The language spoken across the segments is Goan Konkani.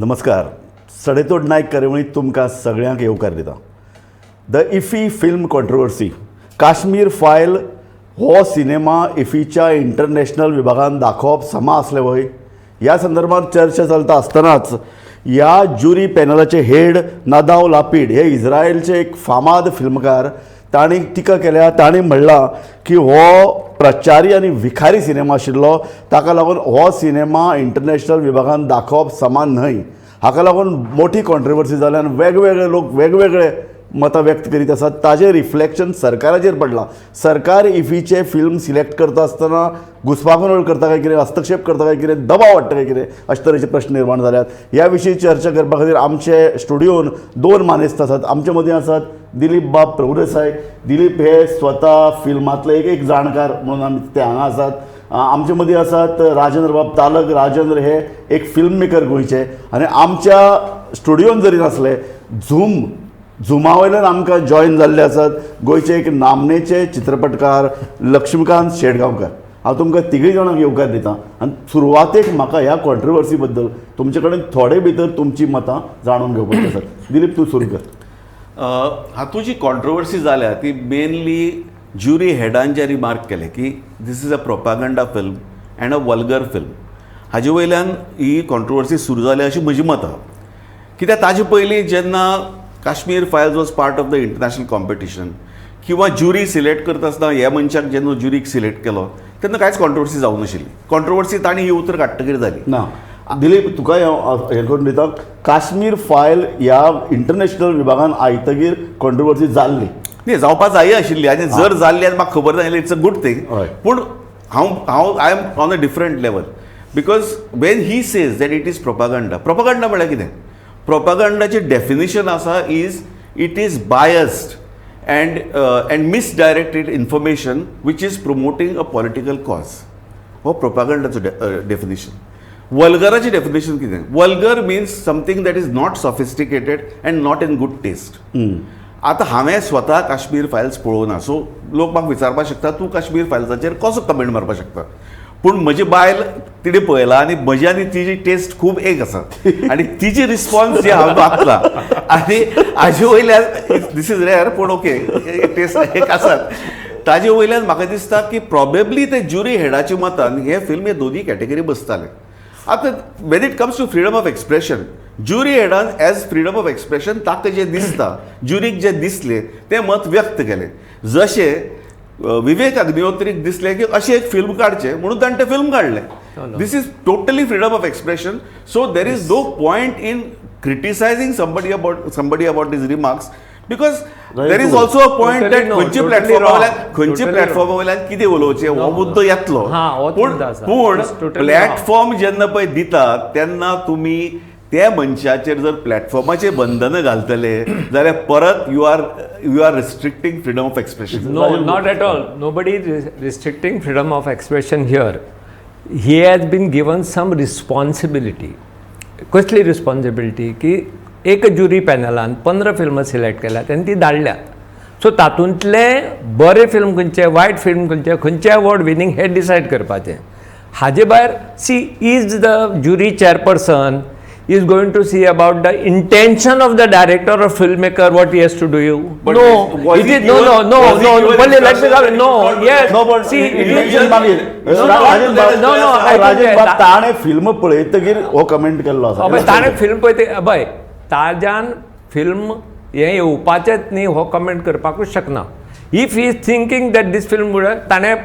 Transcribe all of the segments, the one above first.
नमस्कार. सडेतोड नायक कार्यावळींत तुमकां सगळ्यांक येवकार दिता. The IFFI film controversy, Kashmir file हो सिनेमा इफ्फीच्या इंटरनॅशनल विभागान दाखोवप समा आसलें व्हय, ह्या संदर्भात चर्चा चलता आसतनाच ह्या ज्युरी पॅनलाचे हेड नदाव लापीड हे इस्रायलचे एक फामाद फिल्मकार, तांणी टिका केल्या. तांणी म्हणलां की हो प्रचारी आनी विखारी सिनेमा आशिल्लो, ताका लागून हो सिनेमा इंटरनॅशनल विभागान दाखोवप समा न्हय. हाका लागून मोठी कॉन्ट्रोवर्सी जाल्या आनी वेगवेगळे लोक वेगवेगळे मतां व्यक्त करीत आसात. ताजें रिफ्लेक्शन सरकाराचेर पडलां. सरकार इफीचे फिल्म सिलेक्ट करता आसतना घुसपागोंदळ करता काय कितें, हस्तक्षेप करता काय कितें, दबाव हाडटा काय कितें, अशे तरेचे प्रश्न निर्माण जाल्यात. ह्या विशीं चर्चा करपा खातीर आमचे स्टुडियोन दोन मानेस्त आसात. आमचे मदीं आसात दिलीप बाब प्रभुदेसाय. दिलीप हे स्वता फिल्मांतले एक एक जाणकार म्हणून आमी ते हांगा आसात. आमचे मदीं आसात राजेंद्र बाब तालक. राजेंद्र हे एक फिल्म मेकर गोंयचे आनी आमच्या स्टुडियोन जरी नासले, झुमा वयल्यान आमकां जॉयन जाल्ले आसात गोंयचे एक नामनेचे चित्रपटकार लक्ष्मीकांत शेटगांवकर. हांव तुमकां तिगूय जाणांक येवकार दिता आनी सुरवातेक म्हाका ह्या कॉन्ट्रोवर्सी बद्दल तुमचे कडेन थोडे भितर तुमची मतां जाणून घेवपाची आसात. दिलीप, तूं सुरू कर. हातूंत जी कॉन्ट्रोवर्सी जाल्या ती मेनली ज्युरी हेडान जे रिमार्क केले की this is a propaganda film and a vulgar film, हाजे वयल्यान ही कॉन्ट्रोवर्सी सुरू जाल्या अशी म्हजी मत आहा. कित्याक ताजे पयलीं जेन्ना Kashmir files was part of the international competition किंवा ज्युरी सिलेक्ट करता आसतना ह्या मनशाक जेन्ना ज्युरीक सिलेक्ट केलो तेन्ना कांयच कॉन्ट्रोवर्सी जावंक नाशिल्ली. कॉन्ट्रोवर्सी तांणी ही उतर काडटकीर जाली. ना दिलीप, तुका हांव हें करून दिता, काश्मीर फायल ह्या इंटरनॅशनल विभागान आयतगीर कॉन्ट्रोवर्सी जाल्ली. न्ही, जावपा जाय आशिल्ली आनी जर जाल्ली आनी म्हाका खबर नाशिल्ली, it's a good thing. पूण हांव हांव I am on a different level because when he says that it is propaganda, propaganda म्हळ्यार कितें? प्रोपागंडाची डेफिनेशन आसा is it is biased and misdirected information which is promoting a political cause. हो प्रोपागंडाचो डेफिनेशन. वल्गराची डेफिनेशन कितें? Vulgar means something that is not sophisticated and not in good taste. आतां हांवें स्वता काश्मीर फायल्स पळोवना, सो लोक म्हाका विचारपाक शकता, तूं काश्मीर फायल्साचेर कसो कमेंट मारपाक शकता? पूण म्हजी बायल तिणें पळयला आनी म्हजी आनी तिजी टेस्ट खूब एक आसा आनी तिजी रिस्पॉन्स जी हांवें वाचला आनी हाजे वयल्यान, this is rare पूण ओके, टेस्ट एक आसात, ताजे वयल्यान म्हाका दिसता की प्रॉबेबली ते ज्युरी हेडाच्या मतान हे फिल्म हे दोनूय कॅटेगरी बसताले. आतां when it comes to freedom of expression, jury हेडान as freedom of expression ताका जें दिसता, ज्युरीक जें दिसलें तें मत व्यक्त केलें. जशें विवेक अग्निहोत्रीक दिसलें की अशें एक फिल्म काडचें म्हणून ताणें तें फिल्म काडलें. This is totally freedom of expression, so there is no point in criticizing somebody about his remarks because there is also a point Totally that no, खंयच्या totally प्लॅटफॉर्मा wrong. वयल्यान खंयच्या Totally प्लॅटफॉर्मा वयल्यान कितें उलोवचें हो मुद्दो येतलो. हा, होच पूण मुद्दो आसा. पूण It's totally platform जेन्ना पळय दितात तेन्ना तुमी त्या मनशाचेर जर प्लॅटफॉर्माचेर बंधनां घालतले जाल्यार परत you are restricting freedom of expression. No, not at all. Nobody is restricting freedom of expression here. He has been given some responsibility. कसली रिस्पॉन्सिबिलिटी? की एक ज्युरी पॅनलान 15 फिल्मां सिलेक्ट केल्यात आनी ती धाडल्यात. सो तातूंतले बरे फिल्म खंयचे, वायट फिल्म खंयचे, खंयचे अवॉर्ड विनींग हें डिसायड करपाचें. हाजे भायर, see, is the jury chairperson is going to see about the intention of the director or filmmaker, what he has to do? You But no, was it he is no, no, given- no, was he no. given Only let me instruction come. that he No, should not do yes. that? No, but see, it is intention मागीर. No, no, Rajen बाब, no, no, I think Rajen बाब, that- ताणें फिल्म पळयतगीर हो कमेंट केल्लो आसा. हय, ताणें फिल्म पळयते, पळय, ताज्यान फिल्म हें येवपाचेंच न्ही हो कमेंट करपाकूच शकना. If he is thinking that this film would, ताणें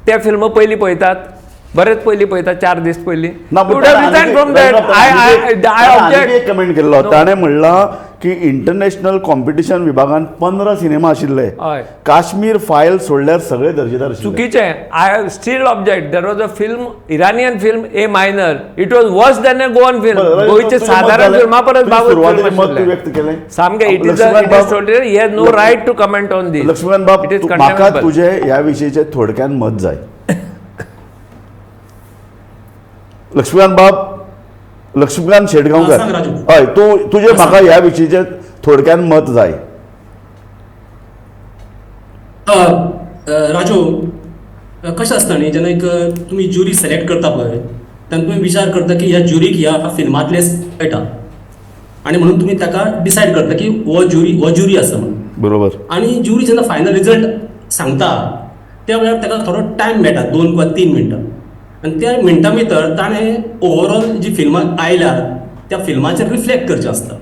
ते फिल्म पयलीं पळयतात, बरेच पयलीं पळयतात, 4 दीस पयलीं. ना, पण resign from that. I object. एक कमेंट केल्लो, ताणें म्हणलां की इंटरनॅशनल कॉम्पिटिशन विभागान 15 सिनेमा आशिल्ले, काश्मीर फायल सोडल्यार सगळे दर्जेदार आशिल्ले. चुकीचें. I still object. There was a film, Iranian film, A Minor. It was worse than a Goan film. बरं, गोंयचे तुजें मत सादारण जालें? फिल्मा परस तुजें बाबत सुरवातेचें फिल्म मत तूं आशिल्लें. व्यक्त केलें. सामकें, it is Laxmikant it बाब- is totally, he has no right to comment on this. Laxmikant बाब, it is म्हाका तुजें ह्या विशयीचें थोडक्यान मत जाय. लक्ष्मीकांत बाब, लक्ष्मीकांत शेटगांवकर. सांग राजू. हय, तूं तुजें म्हाका ह्या विशयीचें थोडक्यान मत जाय. राजू, कशें आसता न्ही, जेन्ना एक तुमी ज्युरी सिलेक्ट करता पळय, तेन्ना तुमी विचार करता की ह्या ज्युरीक ह्या फिल्मांतले कळटा. आनी म्हणून तुमी ताका डिसायड करता की हो ज्युरी आसा म्हणून. आनी ज्युरी जेन्ना फायनल रिजल्ट सांगता त्या वेळार ताका थोडो टायम मेळटा, 2 किंवा 3 मिनटां, आनी त्या मिनटां भितर ताणें ओवरऑल जी फिल्मां आयल्या त्या फिल्माचेर रिफ्लेक्ट करचें आसता.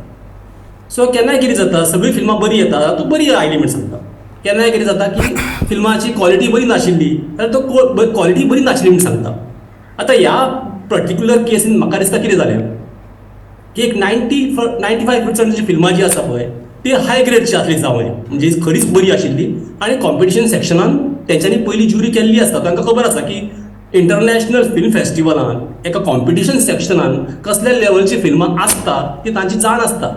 सो केन्नाय कितें जाता, सगळीं फिल्मां बरी येता, तूं बरी आयली म्हण सांगता. केन्नाय कितें जाता की फिल्माची क्वॉलिटी बरी नाशिल्ली जाल्यार तो क्वॉलिटी बरी नाशिल्ली म्हण सांगता. आतां ह्या पर्टिक्युलर केसीन म्हाका दिसता कितें जालें की एक 95% जी फिल्मां जी आसा पळय ती हाय ग्रेडची आसली जावंये, म्हणजे खरीच बरी आशिल्ली आनी कॉम्पिटिशन सेक्शनान तेंच्यांनी पयली ज्युरी केल्ली आसता. तांकां खबर आसा की इंटरनॅशनल फिल्म फेस्टिवलान एका कॉम्पिटिशन सेक्शनान कसल्या लेवलची फिल्मां आसता ती तांची जाण आसता.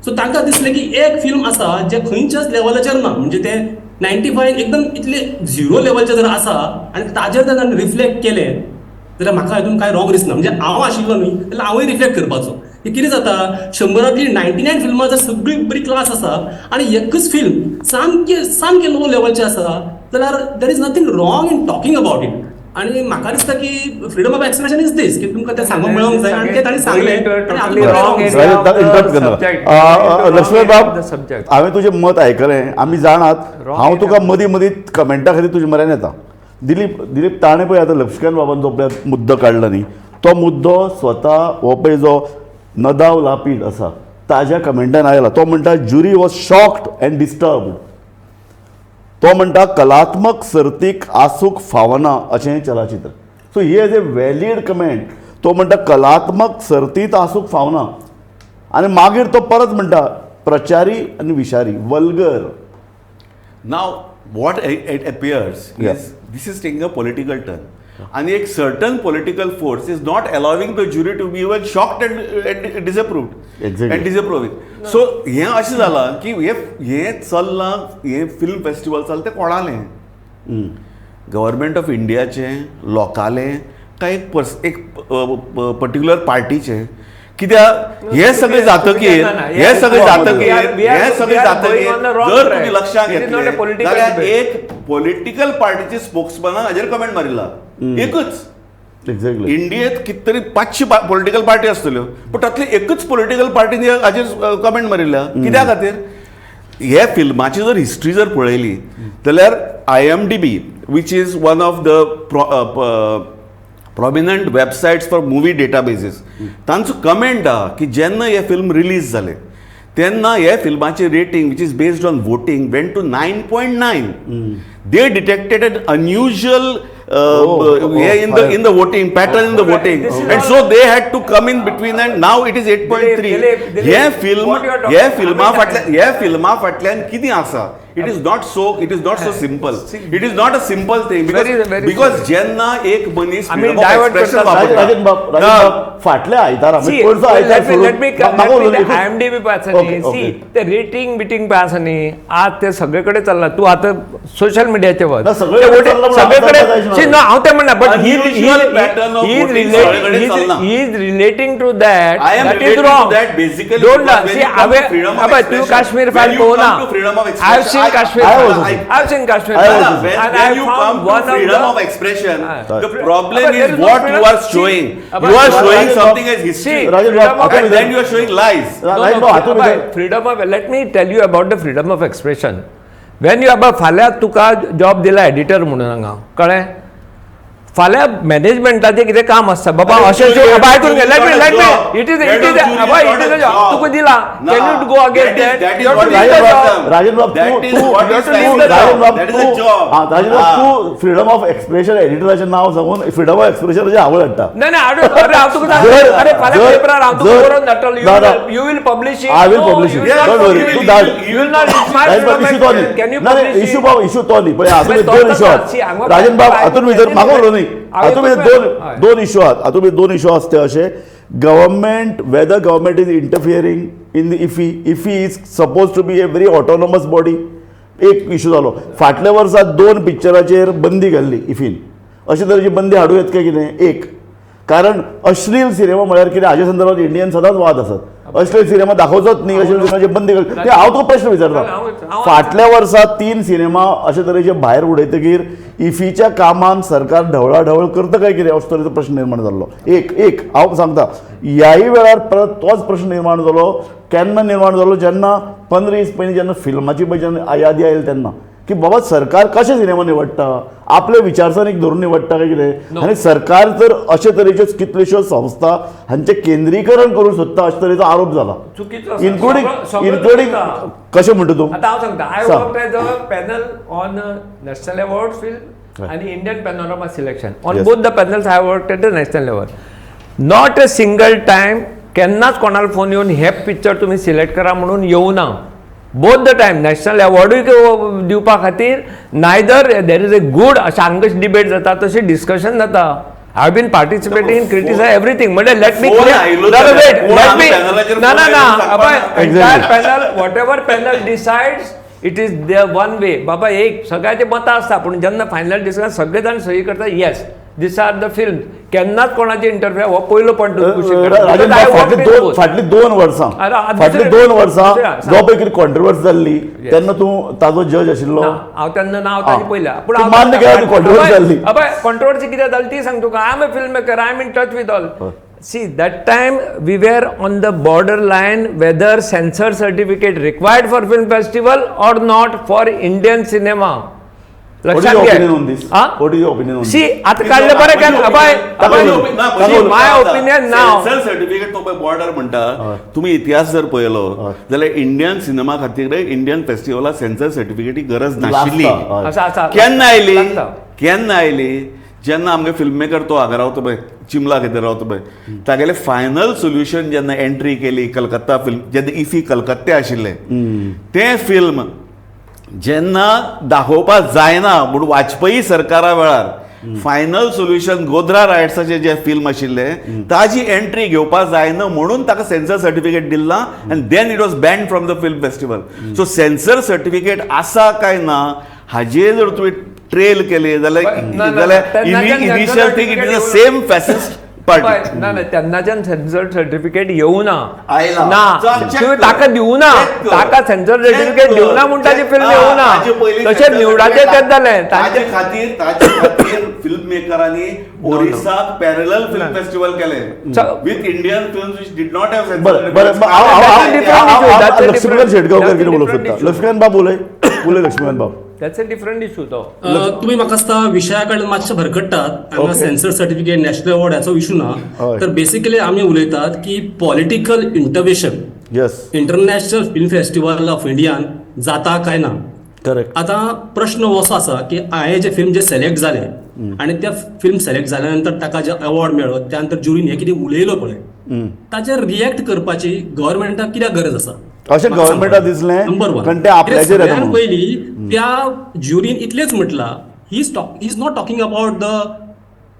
सो तांकां दिसलें की एक फिल्म आसा जें खंयच्याच लेवलाचेर ना, म्हणजे ते 95 एकदम इतले झिरो लेवलचेर जर आसा आनी ताजेर जर ताणें रिफ्लेक्ट केलें जाल्यार म्हाका हितून कांय रॉंग दिसना. म्हणजे हांव आशिल्लो न्ही जाल्यार हांवूय रिफ्लेक्ट करपाचो की कितें जाता, 100रांतली 99 फिल्मां जर सगळी बरी क्लास आसा आनी एकूच फिल्म सामकें सामकें लो लेवलचें आसा जाल्यार there is nothing wrong in talking about it. आनी म्हाका दिसता की freedom of expression is this की तुमकां तें सांगूंक मेळोंक जाय आनी तें तांणी सांगलें. लक्ष्मण बाब, हांवें तुजें मत आयकलें. आमी जाणात, हांव तुका मदीं मदीं कमेंटा खातीर तुजे म्हऱ्यान येता. दिलीप, दिलीप ताणें पळय आतां लक्ष्मीकांत बाबान जो पळय मुद्दो काडला न्ही, तो मुद्दो स्वता हो पळय जो नदाव लापीड आसा ताज्या कमेंटान आयला. तो म्हणटा, "Jury was shocked and disturbed." तो म्हणटा, कलात्मक सर्तीक आसूंक फावना अशें चलचित्र. So he has a valid comment. तो म्हणटा, कलात्मक सर्तींत आसूंक फावना. आनी मागीर तो परत म्हणटा, प्रचारी आनी विशारी, vulgar. Now, what it appears is this is taking a political turn. And a certain political force is not allowing the jury to be even shocked and disapproved. And disapproving. So, हें अशें जालां की हे हें चल्लां, हें फिल्म फेस्टिवल चल्लां तें कोणालें? गव्हर्मेंट ऑफ इंडियाचें, लोकालें, काय एक पर्टिक्युलर पार्टीचें? कित्याक हे सगळे जातकीर, हे सगळे जातकीर जर तुम्ही लक्षात घेतले जाल्यार एक पॉलिटिकल पार्टीचे स्पोक्समॅनान हाजेर कमेंट मारिल्ला एकच. इंडियेत कित तरी 500 पॉलिटिकल पार्टी आसतल्यो, पूण तातली एकच पॉलिटिकल पार्टीन हाजेर कमेंट मारिल्ल्या. कित्या खातीर? हे फिल्माची जर हिस्ट्री जर पळयली जाल्यार IMDb, which is one of the prominent websites for movie databases, तांचो कमेंट आहा की जेन्ना हे फिल्म रिलीज जालें तेन्ना हे फिल्माचें rating, which is based on voting, went to 9.9. They detected an unusual in the voting pattern, in the voting, This is and so they had to come in between, and now it is 8.3. Dilip, Dilip, हे film what you are talking- हे फिल्मा फाटल्यान, हे फिल्मा फाटल्यान कितें आसा, it is not so simple. It is not a simple thing. Very, very because जेन्ना एक मनीस आमी freedom of divert expression करतात. वापरता, राजन बाब, राजन बाब, फाटल्या आयतारा See, पयरचो आयतार let me IMDb पळय आसा न्ही, सी, ते रेटींग बिटींग पळय आसा न्ही, आज ते सगळे कडेन चल्ला. तूं आतां सोशल मिडियाचेर वच. ना, सगळे कडेन चल्ला म्हणून सगळे आतां कडेन. जायना. See, no, हांव तें म्हणना, but Unusual pattern of voting सगळे कडेन चल्ला. He is relating to that. I am that is relating to wrong. that basically don't because when see you come to हांवें freedom of अबे, तूं expression, Kashmir when file you पळोवना. come to freedom of I have expression, seen Kashmir I File. also I have seen Kashmir I File. also When, And when I you found come to one of freedom the of expression, the problem But is there is no what you freedom. are See, showing. but You are what showing Rajan something as See, history. Rajan freedom Bab, of And then you are showing lies. No, Rajan no, बाब, हातूंत अबे, भितर- freedom of let me tell you about the freedom of expression. When you अबे, फाल्यां तुका जॉब दिला एडिटर म्हणून हांगा, कळ्ळें? फाल्यां मॅनेजमेंटाचें कितें काम आसता बाबा, अरे, अशें jury- अबे, आयकून घे. Let me jury let is me not a it is job. It is That अबे, it is is not a तुका दिला, can you go against That is- that? that is what is Rajan Rajan बाब, That तूं is तूं what is तूं fascism. Rajan बाब, That is a तूं job. हा, राजन बाब, हा. तूं फ्रीडम ऑफ एक्सप्रेशन एडिटराचें नांव सांगून फ्रीडम ऑफ एक्सप्रेशनाची आवड हाडटा. ना ना, अरे हांव तुका सांगता, अरे फाल्यां पेपरार हांव तुका बरोवन धाडटलो. ना, ना. You will publish it. I will publish it. Don't worry. तूं धाड. You will not. It's my Rajan बाब, इशू तो न्ही. Can you ना पब्लिश? इशू बाब, इशू तो न्ही. पळय, हातूंत मागीर दोन तो इशू सी, आहात. हांगा राजन बाब, हातूंत भितर म्हाका उलोवं न्ही. हातूंत भितर दोन दोन इशू आहात. हातूंत भितर दोन इशू आसा ते अशे, government, whether government is interfering in the IFFI. IFFI is suppose to be a very autonomous body. एक इशू जालो, फाटल्या वर्सा दोन पिक्चराचेर बंदी घाल्ली इफीन. अशे तरेची बंदी हाडूं येत काय कितें? एक कारण अश्लील सिनेमा म्हळ्यार कितें हाजे संदर्भात इंडियन सदांच वाद आसात. अश्लील सिनेमा दाखोवचोच न्ही, अश्लील सिनेमाचे बंदी कर. ते हांव तुका प्रश्न विचारता, फाटल्या वर्सा 3 सिनेमा अशे तरेचे भायर उडयतकीर इफीच्या कामान सरकार ढवळाढवळ करता काय कितें, असो तरेचो प्रश्न निर्माण जाल्लो. एक एक हांव सांगता, ह्याय वेळार परत तोच प्रश्न निर्माण जालो. केन्ना निर्माण जालो? जेन्ना 15 दीस पयलीं जेन्ना फिल्माची पळय जेन्ना यादी आयली तेन्ना की बाबा सरकार कशें सिनेमा निवडटा, आपले विचारसरणीक धरून निवडटा काय कितें, आनी सरकार जर अशे तरेच्यो कितल्योश्यो संस्था हांचें केंद्रीकरण करूंक सोदता अशे तरेचो आरोप जाला, चुकीचो, इन्क्लुडींग इन्क्लुडींग कशें म्हणटा तूं? आतां हांव सांगता, I work as a panel on national award film आनी Indian Panorama selection. On both the panels I work at the national level. Not a single time केन्नाच कोणाला फोन येवन हे पिक्चर तुमी सिलेक्ट करा म्हणून येवना. बोथ the time national अवॉर्डूय दिवपा खातीर neither there is a good अशें हांगाच डिबेट जाता, तशें डिस्कशन जाता. I have been participating in criticise everything. म्हणजे let me let me ना ना ना entire panel whatever panel decides it is the one way. बाबा एक सगळ्याचे मतां आसता, पूण जेन्ना फायनल डिसिजन सगळे जाण सही करता, yes these are the film. केन्नाच कोणाचे इंटरफियर हो पयलो पॉयंट. फाटली 2 वर्सां फाटली 2 वर्सां जो पळय कितें कॉन्ट्रोवर्सी जाल्ली तेन्ना तूं ताजो जज आशिल्लो. हांव तेन्ना नांव ताजें पयलें, पूण मान्य केला कॉन्ट्रोवर्सी जाल्ली. अबय कॉन्ट्रोवर्सी कितें जाली ती सांग तुका. I am a film maker, I am in touch with all. See, that time we were on the border line whether censor certificate required for film festival or not for Indian cinema. लक्षात घे. सी आता काढलं बरं काय अभय, my opinion now censor certificate तो पळय बॉर्डर म्हणटा. तुम्ही इतिहास जर पळयलो जाल्यार इंडियन सिनेमा खातीर इंडियन फेस्टिवला सेन्सर सर्टिफिकेटी गरज नाशिल्ली. केन्ना आयली? केन्ना आयली? जेन्ना आमगे फिल्म मेकर तो हांगा रावता पळय, चिमला खातीर रावता पळय, तागेलें फायनल सोल्युशन जेन्ना एंट्री केली कलकत्ता फिल्म, जेन्ना इफी कलकत्ते आशिल्लें तें फिल्म जेन्ना दाखोवपाक जायना म्हूण वाजपेयी सरकारा वेळार फायनल सोल्युशन गोध्रा रायट्साचें जें फिल्म आशिल्लें ताजी एंट्री घेवपाक जायना म्हणून ताका सेन्सर सर्टिफिकेट दिलां आनी then it was banned from the film festival. So censor certificate आसा काय ना हाजेर जर तुवें ट्रेल केले जाल्यार जाल्यार initial thing it is the same fascist party. ना ना, तेन्नाच्यान सेन्सर सर्टिफिकेट येवना ना, तुवें ताका दिवना, ताका सेन्सर सर्टिफिकेट दिवना म्हूण ताजी फिल्म येवना. तशें निवडाचें तेंच जालें. ताजे खातीर ताजे खातीर फिल्म मेकरांनी ओरिसाक पॅरलल फिल्म फेस्टिवल केलें with Indian film which did not have censor. बरें, लक्ष्मीकांत शेटगांवकर कितें उलोवंक सोदता? लक्ष्मीकांत बाब उलय, उलय लक्ष्मीकांत बाब. That's a different issue तो. तुम्ही म्हाका दिसता विशया कडेन मातशें भरकट्टात. हांगा सेन्सर सर्टिफिकेट नॅशनल अवॉर्ड हाचो इशू ना, तर बेसिकली आमी उलयतात की political intervention yes international film festival of Indian जाता काय ना. करेक्ट. आतां प्रश्न असो आसा की हांवें जे फिल्म जे सिलेक्ट जाले आनी त्या फिल्म सिलेक्ट जाल्या नंतर ताका जे अवॉर्ड मेळ्ळो त्या नंतर ज्युरीन हें कितें उलयलो पळय ताचेर रिएक्ट करपाची गव्हर्मेंटाक कित्याक गरज आसा? अशें गव्हर्मेंटाक दिसलें नंबर वन कारण ते आपल्याचेर येता म्हणून. पयलीं त्या ज्युरीन इतलेंच म्हटलां, he is not talking about the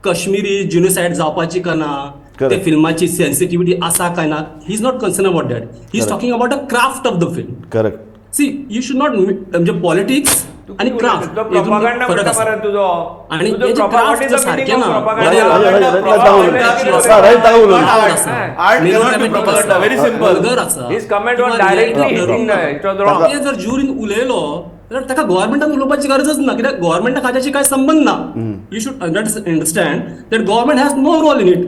Kashmiri genocide जावपाची का ना, ते फिल्माची सेन्सिटिविटी आसा काय ना, he is not concern about that. He is talking about the craft of the film. Correct. See you should not म्हणजे पॉलिटिक्स आणि क्राफ्ट फरक आसा. आणि क्राफ्ट सारकें ना, ते जर ज्युरीन उलयलो जाल्यार ताका गव्हर्मेंटान उलोवपाची गरजच ना, कित्याक गव्हर्मेंटाक हाच्याशी कांय संबंद ना. You should understand that government has no role in it.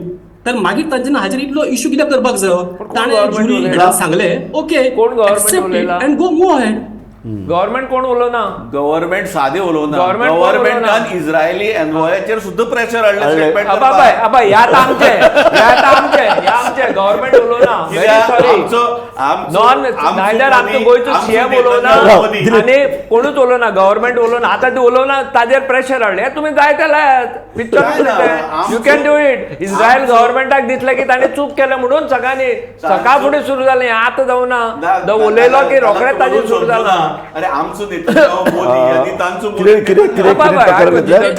तर मागीर तांच्यानी हाजेर इतलो इशू कित्याक करपाक जायो? ताणें ज्युरी सांगलें okay, accept it and go move ahead. Government कोण उलोवना? गव्हर्मेंट साधे उलोवना. गव्हर्मेंटान इस्रायली एनवॉयाचेर सुद्दां प्रेशर हाडलें स्टेटमेंट. अबाय ह्या आमचें ह्या आमचें ह्या आमचें गव्हर्मेंट उलोवना. व्हेरी सॉरी, नॉन नायदर आमचो गोंयचो सीएम उलोवना आनी कोणूच उलोवना, गव्हर्मेंट उलोवना. आतां ते उलोवना ताजेर प्रेशर हाडलें. तुमी जाय ते लायात picture, you can do it. Israel गव्हर्मेंटाक दिसलें की ताणें चूक केलें म्हणून सगळ्यांनी सकाळ फुडें सुरू जालें. आतां जावना उलयलो की रोखडेंच ताजेर सुरू जालां. अरे आमचो नेतन्याहू मोदी आणि तांचो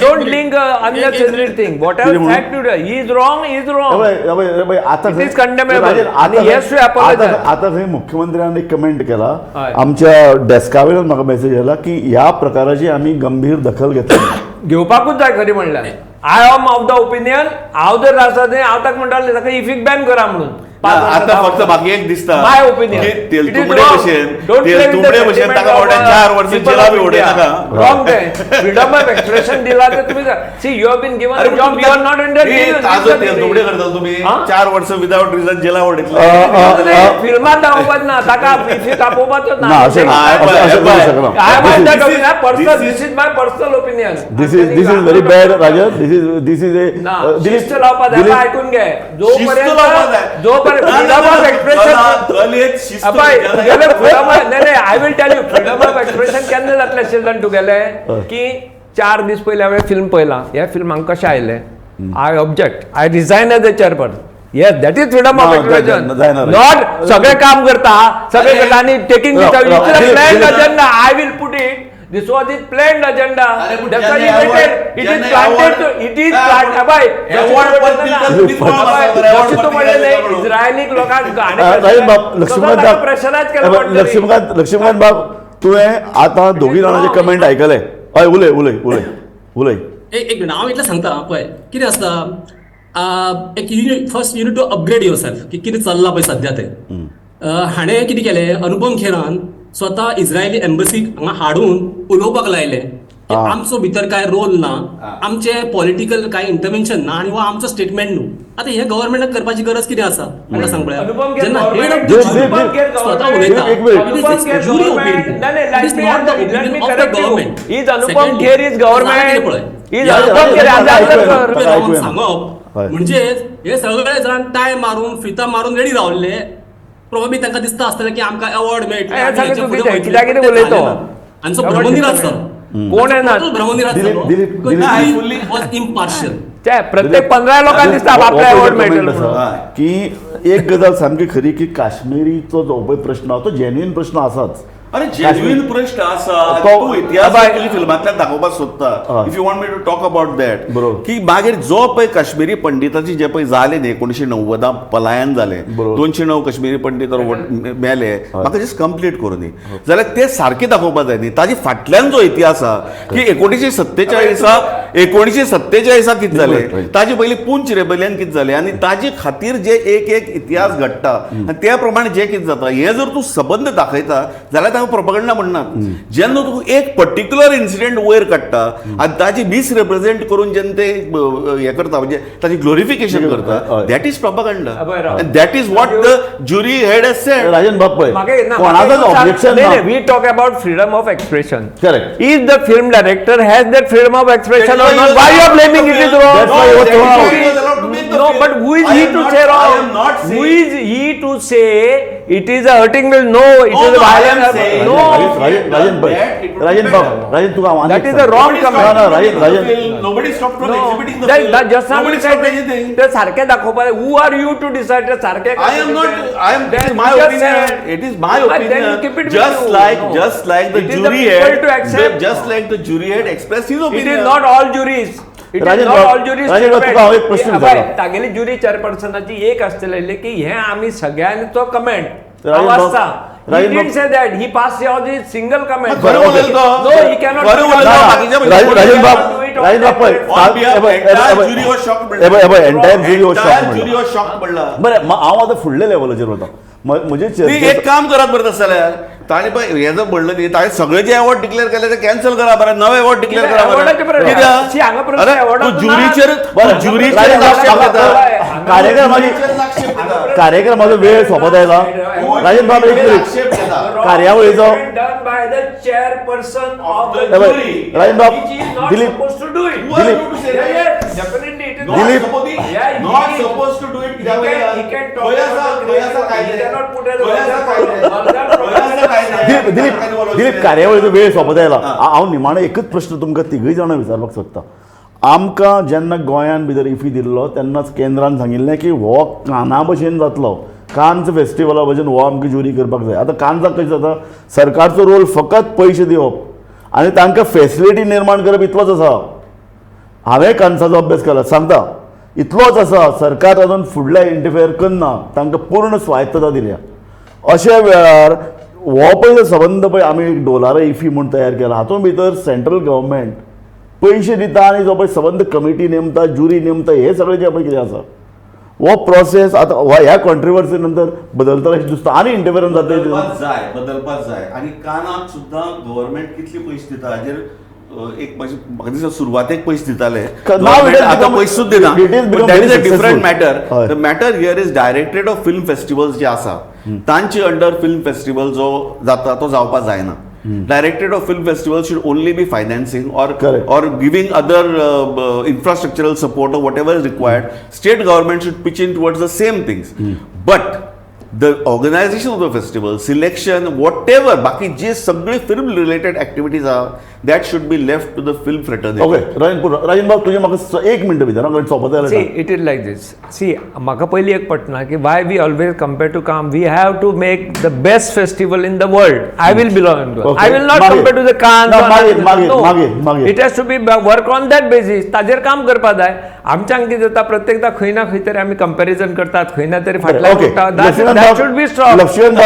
don't link unnecessary thing. Whatever fact you he is wrong, he is wrong. It is condemnable. आणि येस टू अपॉलोजाइज. आता थंय मुख्यमंत्र्यांनी कमेंट केला, आमच्या डेस्का वयल्यान म्हाका मेसेज आयला की ह्या प्रकाराची आमी गंभीर दखल घेतली, घेवपाकूच जाय. खरी म्हणल्यार I am of the opinion, हांव जर आसा थंय हांव ताका म्हणटालें ताका इफीक बॅन करा म्हणून. आता फक्त बाकी एक दिसता my opinion तेलतुंबडे भशेन, तेलतुंबडे भशेन ताका बाबड्या 4 वर्सां जेला बी उडयनाका. रॉंग ते फ्रीडम ऑफ एक्सप्रेशन दिला तर तुम्ही see you have been given a job, you are not under. ताजो तेलतुंबडे करता तुम्ही, 4 वर्सां विदाउट रिजन जेला उडयतले. फिल्मात दाखोवपाच ना ताका, इफीक आपोवपाचोच ना, अशें ना, अशें करूंक शकना. This is my personal opinion. This is very bad Rajan. This is a शिस्त लावपा जाय, आयकून घे. जोपर्यंत जोपर्यंत फ्रीडम ऑफ एक्सप्रेशन नाही, I will tell you freedom of expression केन्ना जातलें आशिल्लें तुगेलें की 4 दीस पयलीं हांवें फिल्म पळयलां, ह्या फिल्माक कशें आयलें, I object, I resign as a chairperson. Yes, that is freedom of expression. Not सगळे काम करता, सगळे करता आनी taking this planned agenda. I will put it. This was his planned agenda. That's why he waited. It is planted to, it is planted. Abhay, इस्रायलीक लोकांक प्रेशरायज केलें. लक्ष्मीकांत, लक्ष्मीकांत बाब, तुवें आतां दोगी जाणांचे कमेंट आयकले. हय, उलय उलय उलय उलय. एक मिनट, हांव इतलें सांगता. पळय कितें आसता, एक first you need to upgrade yourself की कितें चल्लां पळय सद्या तें. हाणें कितें केलें, अनुपम खेरान स्वता इस्रायली एम्बसीक हांगा हाडून उलोवपाक लायलें की आमचो भितर कांय रोल ना, आमचे पॉलिटिकल कांय इंटरवेन्शन ना आनी हो आमचो स्टेटमेंट न्हू. आतां हें गव्हर्मेंटाक करपाची गरज कितें आसा म्हाका सांग पळया. जेन्ना हेड ऑफ the स्वता उलयता, jury opinion, it is not the opinion of the government. पळय सांगप म्हणजे हे सगळे जाण टाय मारून फिता मारून रेडी रावल्ले. प्रोबेबली तांकां दिसता आसतलें की आमकां अवॉर्ड मेळटले. आनी भ्रमनिरास जालो. कोण येना, भ्रमनिरास जालो. इम्पार्शियल. प्रत्येक 15 लोकांक दिसता आपले अवॉर्ड मेळटलो. की एक गजाल सामकी खरी की काश्मीरीचो जो पळय प्रश्न तो जेन्युइन प्रश्न आसाच. अरे जेन्युइन प्रश्न आसा, तूं इतिहास तुज्या फिल्मांतल्यान दाखोवपाक सोदता. If you want me to talk about that, की मागीर जो पळय काश्मीरी पंडिताची जे पळय जालें न्ही 1990 पलायन जालें, 209 काश्मीरी पंडित मेले, म्हाका जस्ट कंप्लीट करूं दी जाल्यार ते सारकें दाखोवपाक जाय न्ही. ताजे फाटल्यान जो इतिहास आसा की 1947 कितें जालें, ताजे पयलीं पुंच रेबेलियन कितें जालें आनी ताजे खातीर जे एक एक इतिहास घडटा आनी त्या प्रमाणे जें कितें जाता, हें जर तूं सबंद दाखयता जाल्यार ताका प्रोपगंडा म्हणनात. जेन्ना तूं एक पर्टिक्युलर इन्सिडेंट वयर काडटा आनी ताजी मिसरिप्रेझेंट करून जेन्ना ते हें करता, म्हणजे ताजी ग्लोरिफिकेशन करता, that is propaganda and that is what the jury head has said. Rajan बाब पळय, कोणाचोच ऑब्जेक्शन ना. We talk about freedom of expression. Correct. If the film director has that freedom of expression or not, why you are blaming it is wrong? That's why he was thrown out. No, but who is he to say wrong? Who is he to say it is a hurting will? No, it is a violent. No. Rajan bhai, Rajan bab, Rajan तुका हांव That is a wrong comment. ना, Rajan, Rajan. Nobody stopped from exhibiting the film. Just now Nobody stopped anything. ते सारखे दाखोवपाक. Who are you to decide? ते सारखे. I am not. I am. It is my opinion. It is my opinion. Just like, just like the jury head, just like the jury head expressed his opinion. It is not all juries. It is not all juries. तागेली ज्युरी चेअरपर्सनाची एक आसतली की हें आमी सगळ्यांचो कमेंट आसता. He didn't say that. He passed all the single comment. No, he cannot. Rajan Bab, Rajan Bab, entire jury was shocked. Entire jury was shocked. Jury was shocked पडला. बरें, हांव आतां फुडल्या लेवलाचेर वता. म्हजे एक काम करात बरें तशें जाल्यार ताणें पळय हें जर म्हणलें न्ही, ताणें सगळे जे अवॉर्ड डिक्लेअर केले ते कॅन्सल करा बरें, नवे अवॉर्ड डिक्लेअर करा बरें. कित्याक? तूं ज्युरीचेर ज्युरीचेर आक्षेप घेता. कार्यक्रमाचो वेळ सोंपत आयला. राजन बाब, एक मिनीट. कार्यावळीचो राजन बाब, दिलीप दिलीप दिलीप दिलीप दिलीप कार्यावळीचो वेळ सोंपत आयला. हांव निमाणो एकूच प्रश्न तुमकां तिगूय जाणां विचारपाक सोदता. आमकां जेन्ना गोंयान भितर इफी दिल्लो तेन्नाच केंद्रान सांगिल्लें की हो काना भशेन जातलो, कान्स फेस्टिवला भशेन हो आमकां ज्युरी करपाक जाय. आतां कान्साक कशें जाता, सरकारचो रोल फकत पयशे दिवप आनी तांकां फेसिलिटी निर्माण करप इतलोच आसा. हांवें कान्साचो अभ्यास केला, सांगता इतलोच आसा. सरकार अजून फुडल्या इंटरफेयर करना, तांकां पूर्ण स्वायत्तता दिल्या. अशा वेळार हो पळय संबंद पळय आमी एक डोलारा इफी म्हूण तयार केला, हातूंत भितर सेंट्रल गव्हर्मेंट पयशे दिता आनी जो पळय संबंद कमिटी नेमता, ज्युरी नेमता, हे सगळें जें पळय कितें आसा हो प्रोसेस आतां ह्या कॉन्ट्रोवर्सी नंतर बदलतलो अशें दिसता आनी इंटरफिरन्स जातलें. बदलपाक जाय आनी कानाक सुद्दां गव्हर्मेंट कितले पयशे दिता हाजेर एक म्हाजी म्हाका दिसता सुरवातेक पयशे दिताले, आतां पयशे सुद्दां दिना. That is a different matter. The matter here is directorate of film festivals जे आसा तांचे अंडर फिल्म फेस्टिवल जो जाता तो जावपाक जायना. Directorate of film festival should only be financing or or giving other infrastructural support or whatever is required. State government should pitch in towards the same things. But the organization of the festival, selection, whatever, बाकी जे सगळे फिल्म रिलेटेड ऍक्टिव्हिटीज आहा, that should be left to the film fraternity. Okay Rajan बाब, तुजें म्हाका एक मिनट भितर सोंपत जाल्यार. See, it is like this. See, म्हाका पयलीं एक पटना की why we always compare to Cannes. We have to make the best festival in the world. I will belong to. I will not compare to the Cannes. मागीर It has to be work on that basis. ताजेर काम करपा जाय. आमच्यान कितें जाता, प्रत्येकदा खंय ना खंय तरी आमी कंपॅरिजन करतात, खंय ना तरी फाटल्यान उरता. That should be stop. Laxmikant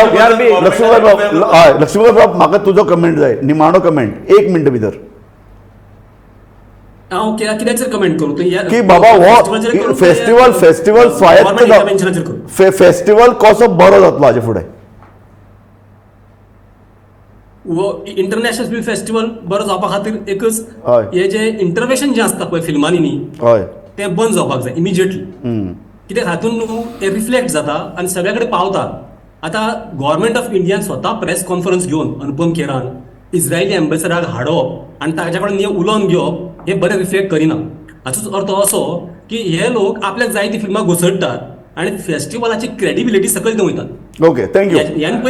बाब, म्हाका तुजो कमेंट जाय, निमाणो कमेंट एक मिनट भितर. हांव कित्याचेर कमेंट करूं की बाबा हो फेस्टिवल फेस्टिवल स्वायत्त फेस्टिवल कसो बरो जातलो हाजे फुडें? इंटरनॅशनल फिल्म फेस्टिवल बरो जावपा खातीर एकच हे जे इंटरवेशन जें आसता पळय फिल्मांनी न्ही, तें बंद जावपाक जाय इमिजिएटली. कित्याक हातून न्हू तें रिफ्लेक्ट जाता आनी सगळ्या कडेन पावता. आतां गव्हर्मेंट ऑफ इंडियान स्वता प्रेस कॉन्फरन्स घेवन अनुपम खेरान इस्रायली एम्बेसडराक हाडप आनी ताच्या कडेन उलोवन घेवप हें बरें रिफ्लेक्ट करिना. हाचोच अर्थ असो की हे लोक आपल्याक जाय ती फिल्मां घुसडटात आनी फेस्टिवलाची क्रेडिबिलिटी सकयल देंवयतात. Okay, thank you.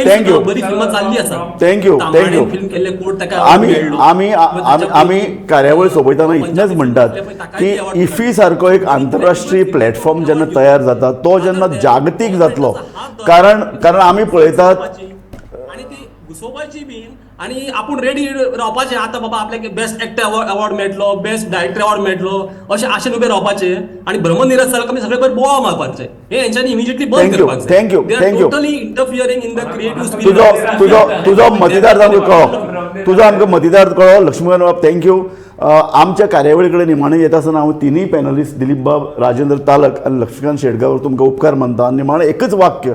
Thank you. बरी फिल्मां चालली आसा. Thank you, thank you. Film केल्ले कोर्ट ताका आमी आमी आमी कार्यावळ सोंपयतना इतलेंच म्हणटात की इफी सारको एक आंतरराष्ट्रीय प्लॅटफॉर्म जेन्ना तयार जाता तो जेन्ना जागतीक जातलो, कारण कारण आमी पळयतात आनी ती घुसोवपाची बीन आनी आपूण रेडी रावपाचें. आतां बाबा आपल्याक बेस्ट एक्टर अवॉर्ड मेळटलो, बेस्ट डायरेक्टर अवॉर्ड मेळटलो अशें आशेन उबें रावपाचें आनी भ्रमनिरास जालो काय सगळे बरें बोवाळ मारपाचें. हें हेंच्यांनी इमिजिएटली बंद करपाक जाय. Thank you, thank you. Totally interfering in the creative. तुजो तुजो तुजो मतिदार आमकां कळ्ळो, तुजो आमकां मतिदार कळ्ळो. लक्ष्मण बाब, thank you. आमच्या कार्यावळी कडेन निमाणें येता आसतना हांव तिनूय पॅनलिस्ट दिलीप बाब, राजेंद्र तालक आनी लक्ष्मीकांत शेटगांवर तुमकां उपकार मानता. निमाणें एकच वाक्य,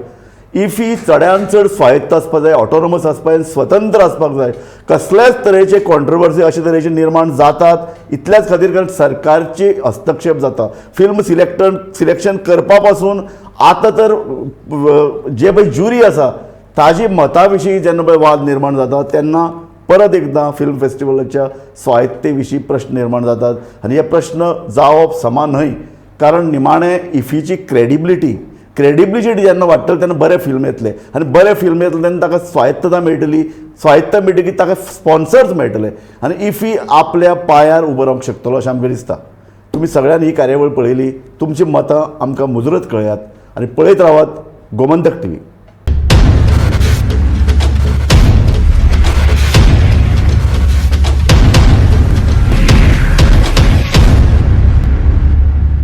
इफी चड्यान चड स्वायत्त आसपाक जाय, ऑटोनॉमस आसपाक जाय, स्वतंत्र आसपाक जाय. कसल्याच तरेचे कॉन्ट्रोवर्सी अशे तरेचे निर्माण जातात इतल्याच खातीर कारण सरकारची हस्तक्षेप जाता. फिल्म सिलेक्शन करपा पासून आतां तर जे पळय ज्युरी आसा ताजी मता विशीं जेन्ना पळय वाद निर्माण जाता तेन्ना परत एकदां फिल्म फेस्टिवलाच्या स्वायत्ते विशीं प्रश्न निर्माण जातात आनी हे प्रश्न जावप समा न्हय, कारण निमाणें इफीची क्रेडिबिलिटी जेन्ना वाडटली तेन्ना बरें फिल्म येतलें आनी बरें फिल्म येतलें तेन्ना ताका स्वायत्तता मेळटली, स्वायत्तता मेळटकीर ताका स्पॉन्सर्स मेळटले आनी इफी आपल्या पांयार उबो रावंक शकतलो अशें आमकां दिसता. तुमी सगळ्यांनी ही कार्यावळ पळयली, तुमची मतां आमकां मुजरत कळयात आनी पळयत रावात गोमंतक टीव्ही.